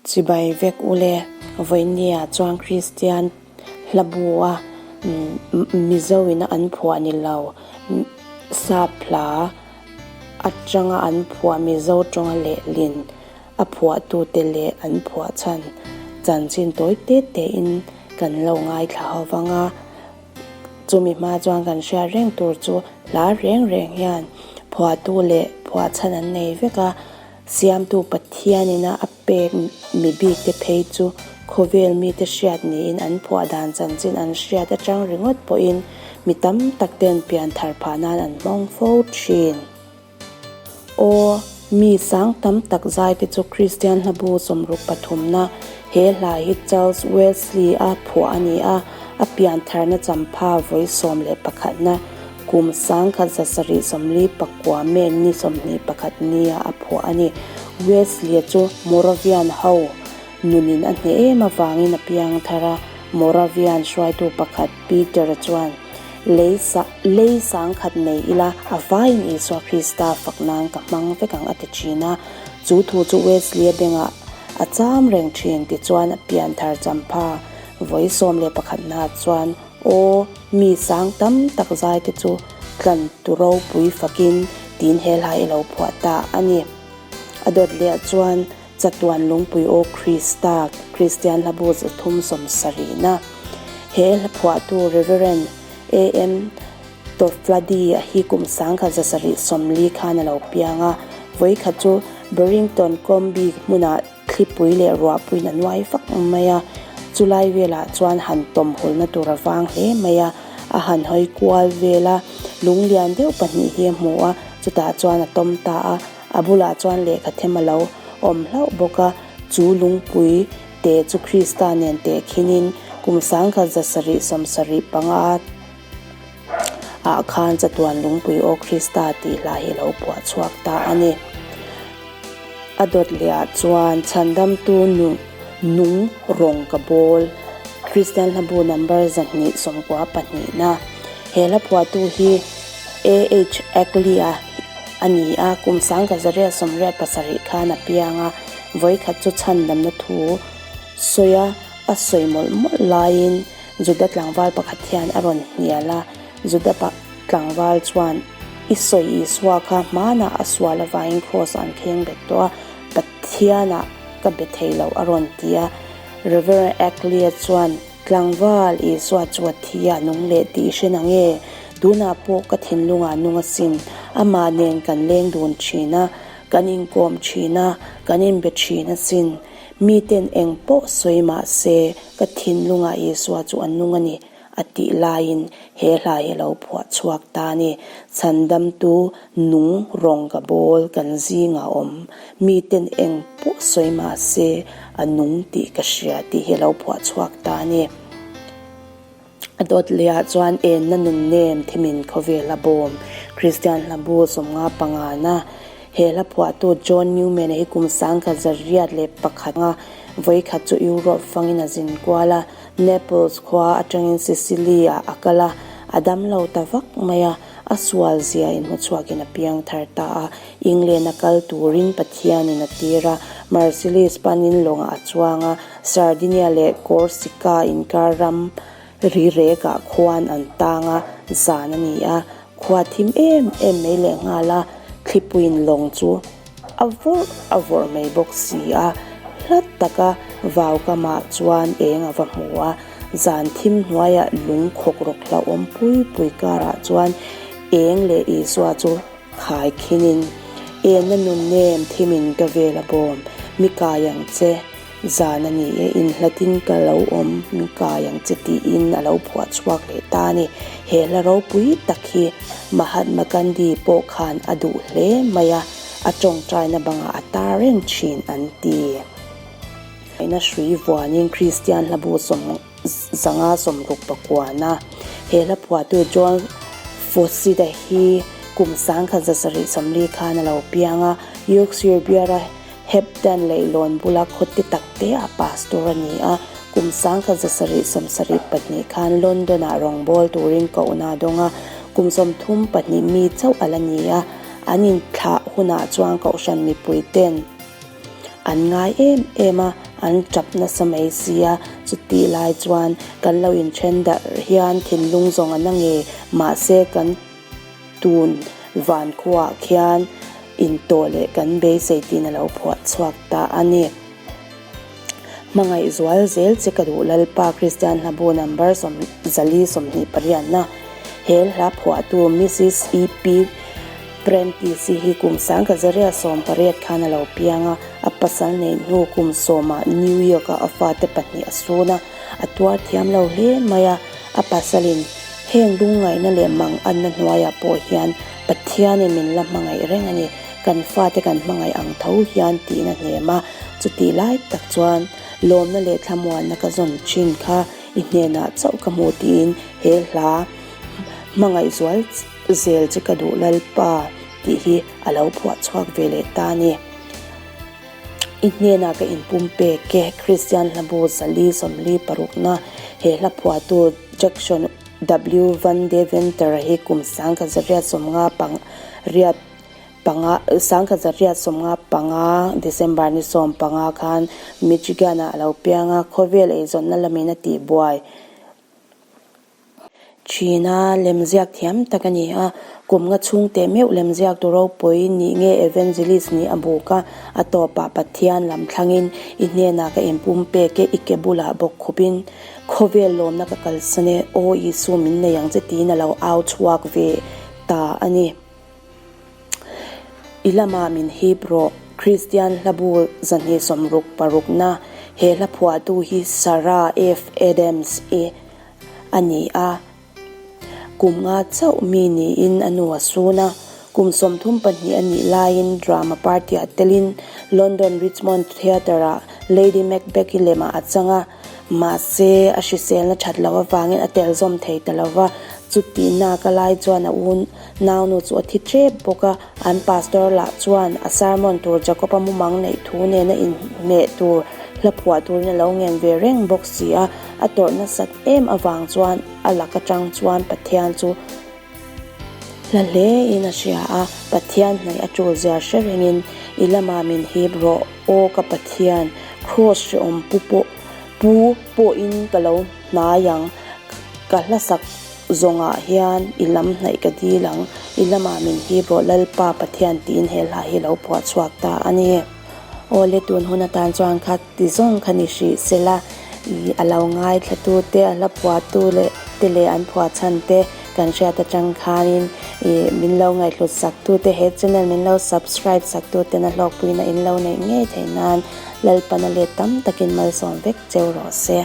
Chibai vek ule, vawinia chuan Kristian hla bu a Mizo ina an phuah ni lo, sap hla atanga an phuah Mizo tawnga lehlin a phuahtute leh an phuah chhan chanchin tawi te tein kan lo ngaithla ho vang a. Chumi hma chuan kan hriat reng tur chu hla reng reng hian phuahtu leh phuah chhan an nei vek a, Siamtu Pathianina a pek mi bikte phei chu khawvel mite hriat niin an phuah dan chanchin an hriat atang ringawt pawhin mi tam tak ten pian thar phah nan an hmang fo thin. Aw, mi sang tam tak zaite chu Kristian hlabu sawmruk pathumna he hla hi Charles Wesley-a phuah a ni a, a pian tharna champha vawi 11na kum 1774 May ni 21 nia a phuah a ni. Wesley-a chu Moravian ho nunin a hneh em avangin a piang thar a, Moravian hruaitu pakhat Peter-a chuan, Lei sa, lei sangkhat nei ila, a vaiin Isua Krista fak nan ka hmang vek ang a ti thin a. Chu thu chu Wesley-a bengah a cham reng thin tichuan a pianthar champha vawi 11 na chuan, Aw, mi sang tam tak zai te chu tlan tu ropui fakin tiin he hla i lo phuah ta a ni. A dawt leh chuan Chatuan Lungpui Aw Krista, Kristian Hlabu 370na. He hla phuahtu Rev. AM. Toflady a hi kum 1740 khan a lo piang a, vawikhat chu Barrington Combe hmunah thlipui leh ruahpuiin a nuai vak mai a, chulai velah chuan han tawm hawlna tur a vang hle mai a, a han hawi kual vel a, lung lian deuh pahnih hi a hmu a, chutah chuan a tawm ta a. A bulah chuan lehkha them a lo awm hlauh bawk a, chu lungpui te chu Krista nen tehkhinin kum 1775 ah khan chatuan lungpui aw Krista tih hla hi a lo phuah chhuak ta a ni. A dawt leh ah chuan chhandamtu nung rawng ka bawl, Kristian hlabu number 292 na he hla phuahtu hi AH Ackley-a a ni a, kum 1987 khan a piang a, vawikhat chu chhandamna thu sawi a, a sawi mawlh mawlh laiin Juda tlangval pakhat hian a rawn hnial a, Juda tlangval chuan, I sawi Isua kha hmanah a sual avangin kraws an kheng bet tawh a, Pathianah ka be thei lo a rawn ti a. Rev. Ackley-a chuan, Tlangval, Isua chu a thi a nung leh tih i hre na nge? Tunah pawh ka thinlungah nung asin. Amah nen kan leng dun thin a, kan inkawm thin a, kan inbe thin asin. Miten eng pawh sawi mah se, ka thinlungah Isua chu a nung a ni, a tih laiin he hla hi a lo phuah chhuak ta a ni. Chhandamtu nung rawng ka bawl kan zingah awm. Miten eng pawh sawi mah se a nung tih ka hria tih hi a lo phuah chhuak ta a ni. A dawt lehah chuan enna nun nem thimin khawvel a bawm. Kristian hlabu 55 na he hla phuahtu John Newman-a hi kum 1901 a vawikhat chu Europe fangin a zin kual a. Naples khua atangin Sicily-ah a kal a, a dam lo ta vak mai a, a sual zia inhmuchhuakin a piang thar ta a. England a kal turin Pathianin a tir a, Marseilles panin lawngah a chuang a, Sardinia leh Corsica inkar ram ri rekah khuan an tang a, zan a ni a, khua thim em em mai lehnghal a, thlipuiin lawng chu a vawrh a vawrh mai bawk si a, hla taka vau kamah chuan eng a va hmu a, zan thim hnuaiah lung khawk rawk hlauhawm pui pui karah chuan eng leh Isua chu khai khinin, Enna nun nem thimin ka vel a bawm, mi kai ang che, zan a ni e, inhlatin ka lo awm, mi kai ang che tiin a lo phuah chhuak leh ta a ni. He hla ropui tak hi Mahatma Gandhi pawh khan a duh hle mai a, a tawngtaina bangah a tar reng thin an ti. Ina hrui vuanin Kristian hlabu 569 a he hla phuahtu John Fawcett-a hi kum 1770 khan a lo piang a, Yorkshire biara Hebden leihlawn bula khawti takte ah pastor a ni a, kum 1772 khan London-ah rawngbâwl turin kohna a dawng a, kum 32 mi chauh a la ni a, an inthlah hunah chuan kohhran mipuite'n an ngai em em a. an tap nasa mai sia, chutih lai chuan kan lo inthen darh hian thinlung zawng a na nge mahse kan tun van khuaah khian intawh leh kan beisei tiin a lo phuah chhuak ta a ni. Hmangaih zual zel che ka duh Lalpa Kristian Hlabu number 428 na he hla phuahtu Mrs EP Prentice hi kum sangkhazaria 18 khan a lo piang a, a pasal neih hnu kum sawmah New York ah a fate pahnih a sun a, a tuar thiam lo hle mai a, a pasalin heng lungngaihna leh manganna hnuaiah pawh hian Pathianin min la hmangaih reng a ni, kan fate kan hmangaih ang tho hian tiin a hnem a. Chutih lai tak chuan lawmna leh thlamuanna ka zawn thin kha i hnenah chauh ka hmu tiin he hla hmangaih zual zel che ka duh Lalpa tih hi a lo phuah chhuak ve leh ta a ni. I hnenah ka inpum pek e, Kristian hlabu 446 na he hla phuahtu Jackson W Van Deventer hi kum 1958 panga 1955 December ni 15 khan Michigan-ah a lo piang a, khawvel eizawnna lamin a tihbuai thin a, lemziak thiam tak a ni a. Kum nga chhung teh meuh lemziak tu ropui nih nge evangelist nih a buk a, a tawpah Pathian lam thlangin i hnenah ka inpum pek e, i ke bulah bawk khupin khawvel lawmna ka kalsan e, Aw Isu min nei ang che tiin a lo au chhuak ve ta a ni. I lamah min hip rawh. Kristian hlabu 266 na he hla phuahtu hi Sarah F. Adams i a ni a. Kum nga chauh mi niin a nu a sun a. Kum 34 a nih laiin drama party-ah telin London Richmond Theatre-ah Lady Macbeth-i lemah a chang a. Mahse, a hriselna that loh avangin a tel zawm thei ta lo va. Chutihna ka lai chuan a u naunu chu a thi tep bawk a, an pastor lah chuan a sermon tur Jacob-a mumang neih thu nena inhmeh tur hla phuah turin a lo ngen ve reng bawk si a. A tawrh nasat em avang chuan a lak atang chuan Pathian chu Hla hle in a hria a, Pathian hnaih a tul zia hre rengin i lamah min hip rawh aw ka Pathian, Kraws hrehawm pu pawh pu pawhin ka lo hnai ang, ka hlasak zawngah hian i lam hnaih ka dil ang, i lamah min hip rawh Lalpa Pathian tiin he hla hi lo phuah chhuak ta a ni. Aw le tun hun atan chuan kha ti zawng kha ni hrih sela ih a lo ngaithlatu te a hla phuahtu leh te leh an phuah chhan te kan hriat atang khanin ih min lo ngaihhlut sak tu te he channel min lo subscribe sak tu ten a hlawkpuina in lo neih ngei theih nan Lalpana let tam takin malsawm vek cheu rawh se.